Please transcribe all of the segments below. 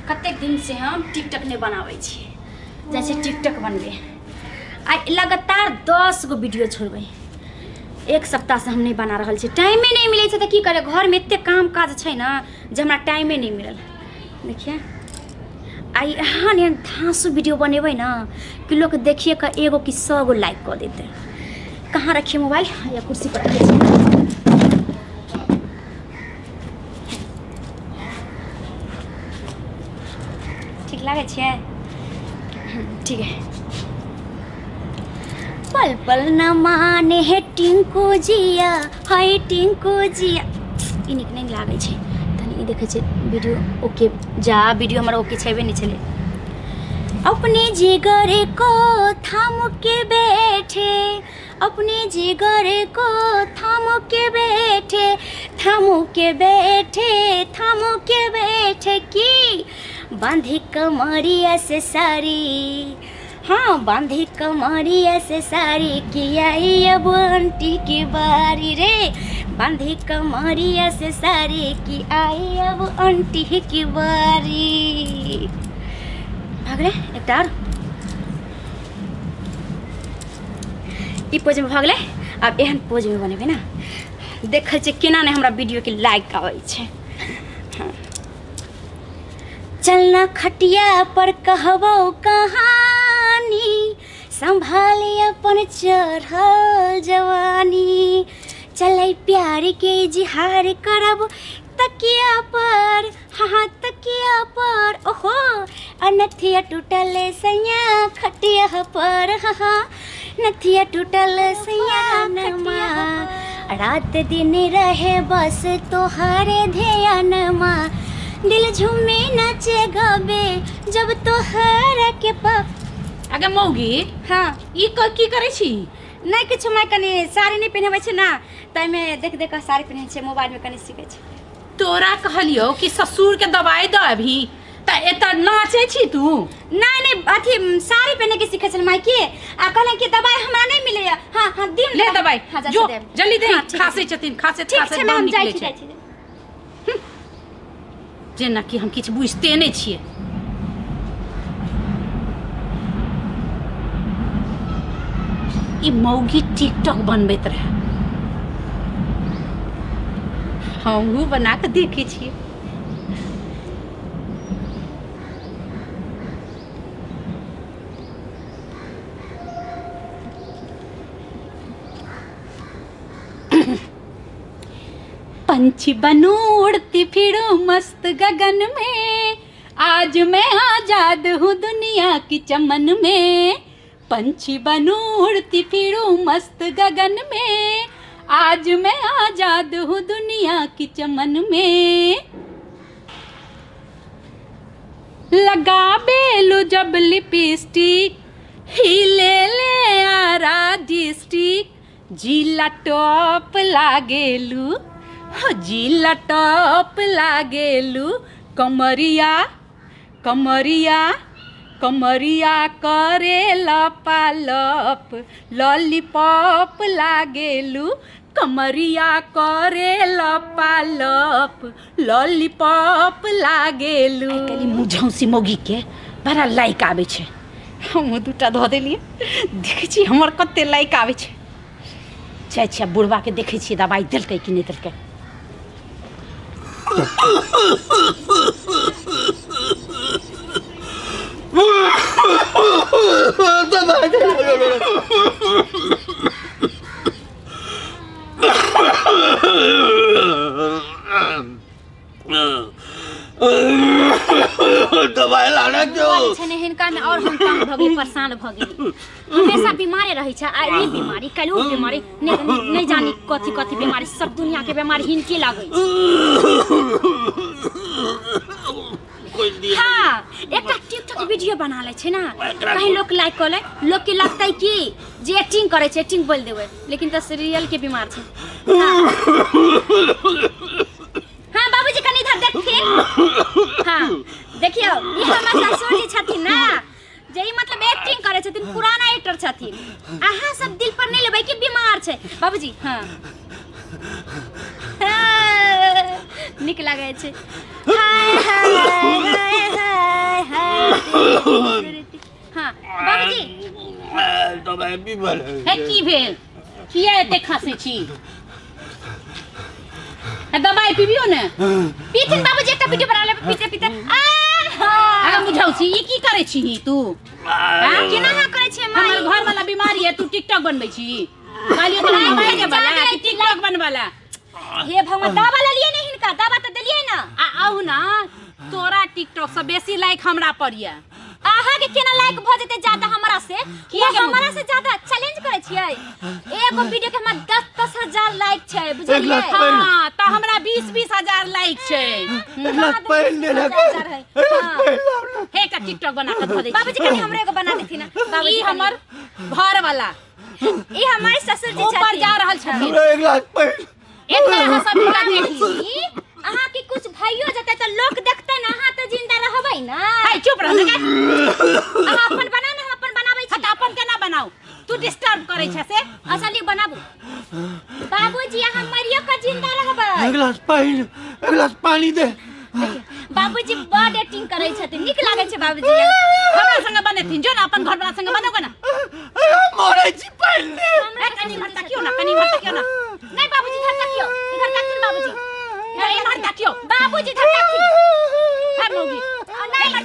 कतेक दिन से हम टिकटक नहि बनाबै छी। जाइ छी टिकटक बनबै। आइ लगातार 10 गो वीडियो छोड़बै। एक सप्ताह से हम नहि बना रहल छी, टाइमे नहि मिलै छै तऽ की करै, घरमे एतेक काम काज छै ने जे हमरा टाइमे नहि मिलल। देखिए आइ एहन एहन धाँसू वीडियो बनेबै ने कि लोक देखिए कऽ एगो कि 100 गो लाइक कऽ देतै। कहाँ रखिए मोबाइल? या कुर्सी पर रखै छी। ठीक लागै छै? ठीक है। पल पल न माने है टिंकू जिया, है टिंकू जिया। ई नीक नहि लागै छै। तनी ई देखै छै वीडियो ओके जा, वीडियो हमर ओके छेबे नहि छलै। अपने जिगर को थाम के बैठे, अपने जिगर को थाम के बैठे, थाम के बैठे, थाम के बैठे की बांधी कमरिया से साड़ी, हाँ बांधी कमरिया से साड़ी किया अब आंटी की बारी रे, बांधी कमरिया से साड़ी की आई अब आंटी की बारी। भऽ गेलै एकटा आओर ई पोजमे भऽ गेलै। आब एहन पोजमे बनेबै ने, देखै छियै केना नहि हमरा वीडियोके लाइक आबै छै। हाँ। चलना खटिया पर कहबो कहानी, संभाले अपन चढ़ल जवानी, चलै प्यार के इजहार करब तकिया पर, हाँ तकिया पर, ओहो अनथिया टूटल सैया खटिया पर, हाँ नथिया टूटल सैया नमा, रात दिन रहे बस तोहरे ध्यानमा, दिल झूमे नाचे गाबे जब तोहरा के पक। अगे मौगी, हाँ ई की करै छी? नहि किछु, मैं कनी साड़ी नहि पहिनबै छै ने, ताहिमे देख देख कऽ साड़ी पहिनै छै, मोबाइलमे कनी सीखै छै। तोरा कहलियौ कि ससुर के दवाई दऽ अभी, तऽ एतऽ नाचै छी तू? नहि नहि, अथी साड़ी पहिने के सीखै छल माय के, आ कहलन कि दवाई हमरा नहि मिलैया। हाँ हाँ दियौ ने ले दवाई, हाँ, जा जो देब। जल्दी दे। हाँ, ठीक खांसै छथिन, खांसैत ठीक खांसैत छै, दम हम जाइ निकलै छी, छै। जाइ छी। जेना कि हम किछु बुझिते नहि छियै। ई मौगी टिकटॉक बनबैत रहै, हमहूँ बना कऽ देखै छियै। पंछी बनूं उड़ती फिरूं मस्त गगन में, आज मैं आजाद हूँ दुनिया की चमन में, पंछी बनूं उड़ती फिरूं मस्त गगन में, आज मैं आजाद हूँ दुनिया की चमन में। लगा बेलू जब लिपस्टिक, हिले ले आरा डिस्ट्रिक्ट, जिला टॉप लागेलू, हो जिला टॉप लागेलू, कमरिया कमरिया कमरिया करे लपालप, लॉलीपॉप लागेलू, कमरिया करे लपालप, लॉलीपॉप लागेलू। आइ मुझौसी मौगी के बड़ा लाइक आबै छै, हमहूँ दूटा धऽ देलियै, देखै छी हमर कते लाइक आबै छै। जाइ छियै बुढ़बाके, देखै छियै दबाइ देलकै कि नहि देलकै। दवाई लाना क्यों छै ने हिनका में, और हम तंग भऽ गेली, परेशान भऽ गेली। हमेशा बीमारे रहै छै, आइ ई बीमारी काल्हि ओ बीमारी, नहि नहि जानी कथी कथी बीमारी, सब दुनिया के बीमारी हिनके लागै छै। हाँ, एकटा टिकटॉक वीडियो बना लै छै ने, कहीं लोक लाइक कऽ लै, लोक के लगतै कि जे एक्टिंग करै छै, एक्टिंग बोल देबै, लेकिन तऽ रियल के बीमार छै। हाँ बाबूजी कनि इधर देखथिन। हाँ देखियौ, ई हमर ससुर जी छथिन ना, जे ई मतलब एक्टिंग करै छथिन, पुराना एक्टर छथिन। अहाँ सब दिल पर नहि लेबै कि बीमार छै बाबूजी। हाँ हाँ, नीक लागै छै। हाय हाय हाय हाय दबाई पीबल। हे की भेल, किया एते खांसै छी? हे दबाई पीबियो ने। पीथिन बाबूजी, एकटा वीडियो बना लेबै पीते पीते। आ अगर बुझाउ छी ई की करै छी तू? हाँ? केना अहाँ करै छियै माई? हमर घर वाला बीमारी है, तू टिकटॉक बनबै छी? कहलियो तोरा मोबाइल के वाला कि टिकटॉक बनवाला? हे भगवान, दवा लेलियै ने हिनका? दवा तऽ देलियै ने। आ आउ ना, तोरा टिकटॉक से बेसी लाइक हमरा पर ये। अहाँ के केना लाइक भऽ जेतै ज्यादा हमरा से? किया के हमरा से ज्यादा चैलेंज करै छियै? एगो वीडियो के हमरा 10-10 हजार लाइक छै, बुझलियै? हाँ, तऽ हमरा 20-20 हजार लाइक छै। पानि देलक। हे एकटा टिकटॉक बना के धऽ दै छी। बाबूजी कनी हमरो एगो बना देथिन ना। बाबूजी ई हमर घर वाला, ई हमर ससुर जी ऊपर छथिन। जा रहल छथिन। हमरा एक लाख पानि। एक बेर अहाँ सब हिनका देख ली। अहाँ के कुछ भइयो जेतै तऽ लोक देखतै ना, अहाँ तऽ जिंदा रहबै ना। हाय चुप रह ना। अहाँ अपन बना ना, हम अपन बनाबै छी। हाँ, तऽ अपन केना बनाउ? तू डिस्टर्ब करै छै से। अच्छा ली बनाबू। बाबूजी अहाँ मरियो के जिंदा रहबै। एक गिलास पानि, एक गिलास पानी दे। बाबूजी बड एक्टिंग करै छथिन, नीक लागै छै बाबूजी। हमरा संगे बनेथिन जो ना, अपन घर वाला संगे बनोगे ना। मरै छी, पानि दे। ए कनी इम्हर तकियो ना, कनी इम्हर तकियो ना। नहीं बाबूजी इधर तकियो, इधर तकियो बाबूजी। ए इम्हर तकियो। बाबूजी इधर तकियो। हे मौगी। नहीं नहीं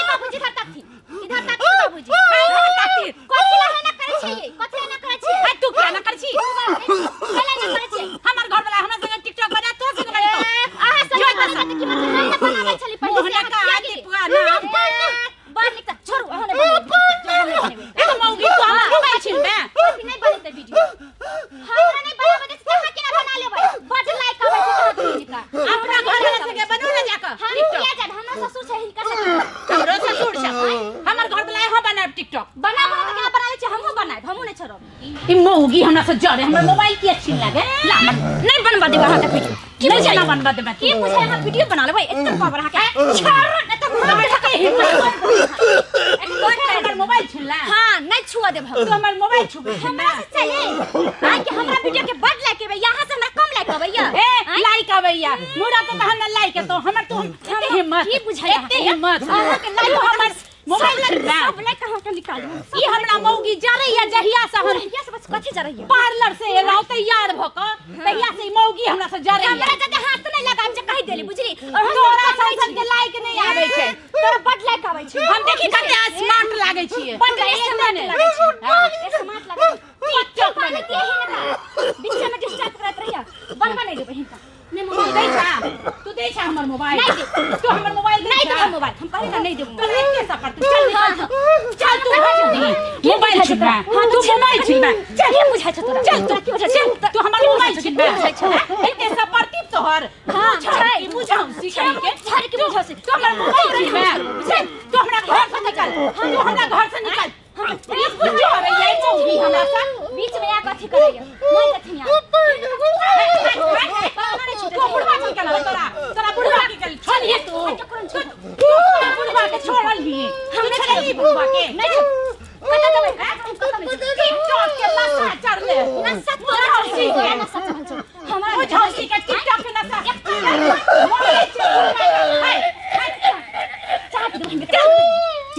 बाबूजी इधर तकियो, इधर तकियो बाबूजी। हे इम्हर तकियो। कथी ला ना करै छियै? कथी ला ना करै छियै? हे तू किया ना करै छी? कथी ला ना करै छियै? हमर घर वाला हमरा संगे टिकटॉक बना, तोर संगे बनेतौ। अहाँ संगे बनेबै तऽ की मतलब? हम तऽ बनाबै छली पहिले से, मोहना अहाँ का किया आदि गेलियै? पुराना। बड़ नीक, छोड़ू, अहाँ नहि बनेबै। ए तऽ मौगी तू हमर मोबाइल छिनबे। कथी नहि बनेतै वीडियो? हमरा नहि बनाबै दै छै, अहाँ केना बना लेबै? बड लाइक आबै छै अहाँके हिनका। अपना घर वाला संगे बनू ना जाकऽ हम टिकटॉक। किया जाब? हमरा ससुर छै, हिनका ससुर। हमरो ससुर छै। हमर घर वाला यहाँ बनायब टिकटॉक। बनाबो तऽ केना बना लै छै? हमहूँ बनायब, हमहूँ नहि छोड़ब। ई मौगी हमरा से जरे, हमर मोबाइल किया छीन लागे? ला हमर नहि बनबऽ देब अहाँके वीडियो। की नहि बुझाइ? केना बनबऽ देबै? की बुझाइ अहाँ वीडियो बना लेबै? एते पावर अहाँके? छोड़ू नहि तऽ हमर मार हिम्मत हमर मोबाइल छिनला। हाँ, नहि छुअ देब हम। तू हमर मोबाइल छुबे हमरा से चले आइ के हमरा वीडियो के बड लाइक अबैया, यहाँ से हमरा कम लाइक अबैया। ए लाइक अबैया मुड़ा तो तहन लाइक तो हमर तू एते हिम्मत की बुझाइ एते हिम्मत अहाँके लाइक तू हमर मोबाइल छिनला। सब लाइक अहाँके निकालू। ई हमरा मौगी जरैया जहिया से हम जहिया से बस कथी जरैया? पार्लर से एलहुँ तैयार भऽ कऽ, तहिया से ई मौगी हमरा से जरैया। हमरा जते हाथ नहि लगाब जे कहि देली, बुझली? और हम तोरा सब करै सन छी। के लाइक नहि आबै छै। तोरा बड लाइक आबै छै। हम देखी कते स्मार्ट लागै छियै। बड स्मार्ट लागै छै। स्मार्ट लागै छै। टिकटॉक बने के हिनका बीच में डिस्टर्ब करैत रहिया, बनबा नहि देबै हिनका। नहि तू मोबाइल दै छा? तू दै छा हमर मोबाइल? नहि देब। तू हमर मोबाइल दै नहि छा? देब हम मोबाइल, हम कहली ना नहि देब। तोरा एते सफर तू चल निकल, चल तू की मोबाइल बुझाइ छौ छिनबा। तोरा? हाँ, तू मोबाइल छिनबा। चल, की बुझाइ छौ तोरा? चल तू, की बुझाइ छौ? चल तू हमर की मोबाइल बुझाइ छौ? छिनबा। की बुझाइ छौ? एते सफर तोहर। हाँ, छै छै। बुझाउ सी छै, कहि के। छड़ के बुझाउ सी। तू हमर मोबाइल छिनबा। चल तू हमरा घर से निकल, तू हमरा घर से निकल। ई बुझो रे ये मौगी हमरा से बीच में आ कथी करैया? नहि कथी आ। तू बुढ़वा की केलौ तोरा? तोरा बुढ़वा की केलौ? छोड़िए तू। तोरा बुढ़वा के छोड़लही? हम नहि छोड़लही बुढ़वा के? नहि छोड़। कतऽ जेबै? हम कतऽ नहि जेबै? टिकटॉक के नशा चढ़ले। नशा तोरा चढ़ल छौ, तोरा नशा चढ़ल छौ। हमरा नहि बुझाउ सी के टिकटॉक के नशा। मरै छै बुढ़वा के। हे, चाट देबै हिनका।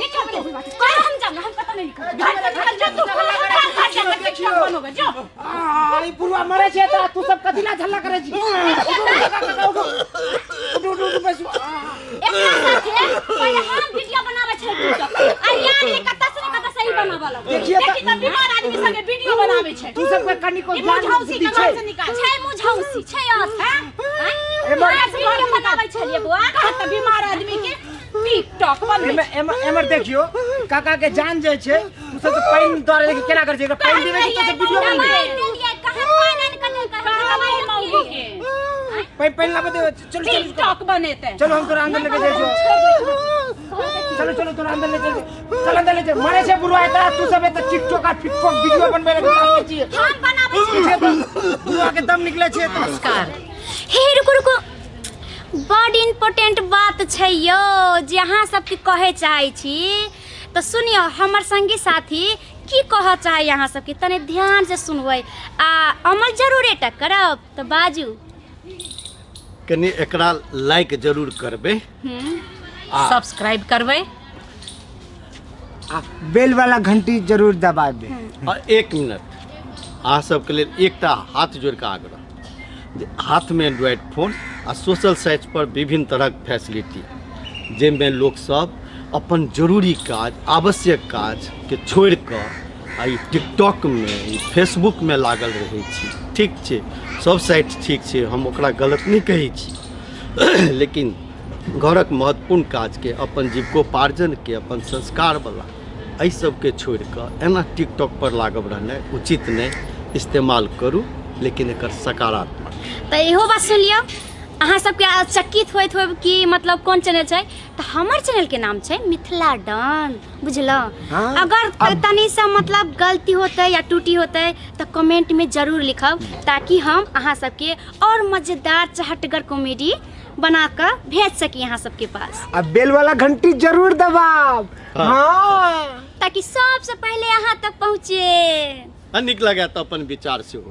निकल तू। कतऽ हम जाब ना, हम कतऽ नहि निकलब। घर से निकल जा तू। घर से जाके टिकटॉक बनोगे जो। आ, ई बुढ़वा मरे छै तऽ तू सब कथी ला झल्ला करै छी? उठू उठू उठू उठू बैसू। आ, एकरा साथे पहिले हम वीडियो बनाबै छलियै टिकटॉक। आ यार ये कतऽ से ने कतऽ सही बनाबऽ लगलै। देखिए तऽ देखी तऽ बीमार आदमी संगे वीडियो बनाबै छै। तू सबके कनिको ई ज्ञान मुझौसी बुद्धि के घर छै? से निकाल। छै मुझौसी, छै अस। हैं? एमहर हम वीडियो बनाबै छलियै बौआ। कह तऽ बीमार आदमी के टिकटॉक बनबै एमहर एमहर एमहर देखियो काका के जान जाइ छै। तू सब तऽ पानि द्वारा लेके केना करै छै? एकरा पानि देबै कि तू सब वीडियो दवाई बनेबै? देलियै, कहाँ पानि आनि कऽ देलकै? हम दवाई मौगी के पानि पानि लाबऽ दे। चलो चलो टिकटॉक बनेतै। चलो हम तोरा अंदर लेके जाइ छियौ। चलो चलो तोरा अंदर ले चल, चल अंदर ले चल। मरे छै बुढ़वा एतऽ, तू सब एतऽ टिकटॉक आ टिकटॉक वीडियो बनबै लए लागै छियै। हम बनाबै छियै। छै तऽ बुढ़वा के दम निकलै छै तऽ। नमस्कार। हे रुकू रुकू, बड इम्पोर्टेंट बात छै यौ जे अहाँ सबके कहै चाहै छी, तऽ सुनियौ हमर संगी साथी की कहऽ चाहै अहाँ सबके, तनि ध्यान से सुनबै आ अमल जरूरे टा करब। तऽ बाजू। कनि एकरा लाइक जरूर करबै आ सब्सक्राइब करबै। आ बेल वाला घंटी जरूर दबाबे। आ एक मिनट, अहाँ सबके लेल एकटा हाथ जोड़ि कऽ आग्रह जे हाथमे एंड्रॉयड फोन आ सोशल साइट पर विभिन्न तरहक फैसिलिटी, जाहिमे लोकसब अपन जरूरी काज आवश्यक काजके छोड़ि कऽ आ ई टिकटॉकमे ई फेसबुकमे लागल रहै छी। ठीक छै, सब साइट ठीक छै, हम ओकरा गलत नहि कहै छी, लेकिन घरक महत्वपूर्ण काजके, अपन जीविकोपार्जनके, अपन संस्कारवला एहि सबके छोड़ि कऽ एना टिकटॉक पर लागब रहनाइ उचित नहि। इस्तेमाल करू लेकिन एकर सकारात्मक। तऽ इहो बात सुनि लिअ, अहाँ सबके चकित होइत होब कि मतलब कोन चैनल छै, तऽ हमर चैनल के नाम छै मिथिला डन, बुझलहुँ? हाँ। अगर तनी सा मतलब गलती होतै या टूटी होतै तऽ कमेंट में जरूर लिखब, ताकि हम अहाँ सबके और मजेदार चहटगर कॉमेडी बना कऽ भेज सकी अहाँ सबके पास। आ बेल वाला घंटी जरूर दबाब। हाँ, ताकि सबसे पहले अहाँ तक पहुँचे। आ नीक लगे तऽ अपन विचार सेहो।